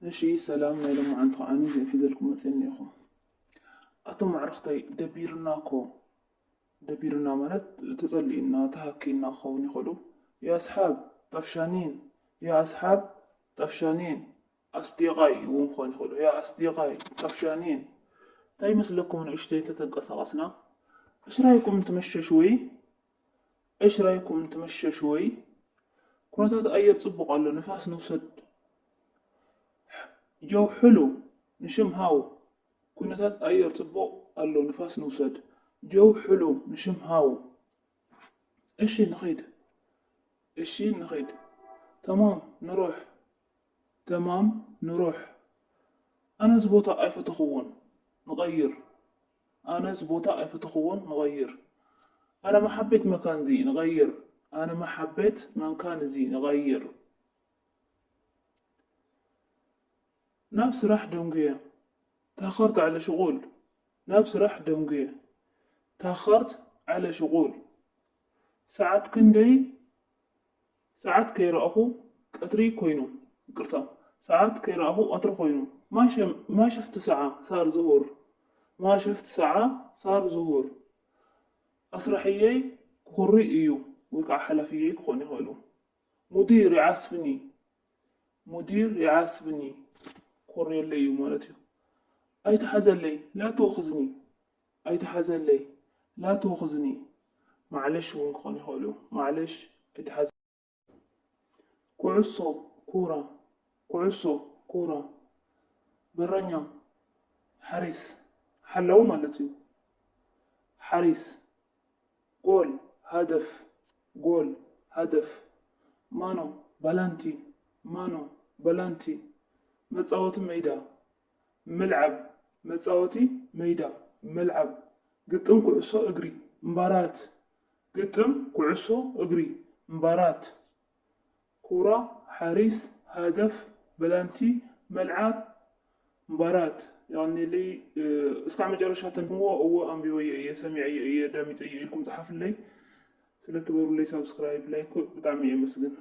እሺ ሰላም ናይ ሎማዓንቲ ከዓኒ እዚኦም ሒዘልኩም መፅእ እኒኹ። ኣቶም ኣዕርኽተይ ደቢርና እኮ፣ ደቢርና ማለት ተፀሊእና ተሃኪና ክኸውን ይኽእሉ። ያ ኣስሓብ ጠፍሻኒን፣ ያ ኣስሓብ ጠፍሻኒን፣ ኣስዲቓይ እውን ክኾን ይኽእሉ። ያ ኣስዲቓይ ጠፍሻኒን፣ እንታይ ይመስለኩም ንእሽተይ እንተተንቀሳቐስና? እሽራይኩም እንትመሸሽ ወይ እሽራይኩም እንትመሸሽ ወይ ኩነታት ኣየር ጽቡቕ ኣሎ፣ ንፋስ ንውሰድ። ጀው ሕሉ ንሽም ሃው። ኩነታት ኣየር ጽቡቕ ኣሎ፣ ንፋስ ንውሰድ። ጀው ሕሉ ንሽም ሃው። እሺ ንኺድ፣ እሺ ንኺድ። ተማም ንሩሕ፣ ተማም ንሩሕ። ኣነዚ ቦታ ኣይፈተኽዎን፣ ንቐይር። ኣነዚ ቦታ ኣይፈተኽዎን፣ ንቐይር። ኣነ መሓቤት መካን እዚ ንቐይር። ኣነ መሓቤት መካን እዚ ንቐይር። ናብ ስራሕ ደንጉየ። ታኸርት ዓለ ሽቑል። ናብ ስራሕ ደንጉየ። ታኸርት ዓለ ሽቑል። ሰዓት ክንደይ? ሰዓት ከይረኣኹ ቀትሪ ኮይኑ። ይቅርታ፣ ሰዓት ከይረኣኹ ቀትሪ ኮይኑ። ማሸፍት ሰዓ ሳር ዙሁር። ማሸፍት ሰዓ ሳር ዙሁር። ኣስራሕየይ ክኹሪ እዩ ወይ ከዓ ሓላፍየይ ክኾን ይኽእሉ። ሙዲር ይዓስብኒ። ሙዲር ይዓስብኒ። ኮርየለይ እዩ ማለት እዩ። ኣይትሓዘለይ፣ ላ ትወኽዝኒ። ኣይትሓዘለይ፣ ላ ትወኽዝኒ። ማዕለሽ እውን ክኾን ይኽእሉ። ማዕለሽ ኣይትሓዘ። ኩዕሶ፣ ኩራ። ኩዕሶ፣ ኩራ። በረኛ፣ ሓሪስ። ሓላው ማለት እዩ። ሓሪስ። ጎል፣ ሃደፍ። ጎል፣ ሃደፍ። ማኖ፣ ባላንቲ። ማኖ፣ ባላንቲ። መጻወቲ ሜዳ። ምልዓብ፣ መጻወቲ ሜዳ። ምልዓብ። ግጥም ኩዕሶ እግሪ። ምባራት። ግጥም ኩዕሶ እግሪ። ምባራት። ኩራ፣ ሓሪስ፣ ሃደፍ፣ በላንቲ፣ መልዓት፣ ምባራት። የቐንየለይ። እስካብ መጨረሻ ተንብዎ። እዎ፣ ኣንቢበዮ እየ፣ ሰሚዐዮ እየ፣ ዳሚፀዮ ኢልኩም ጸሓፍለይ። ስለትገብሩለይ ሳብስክራይብ፣ ላይክ ብጣዕሚ እየ መስግን።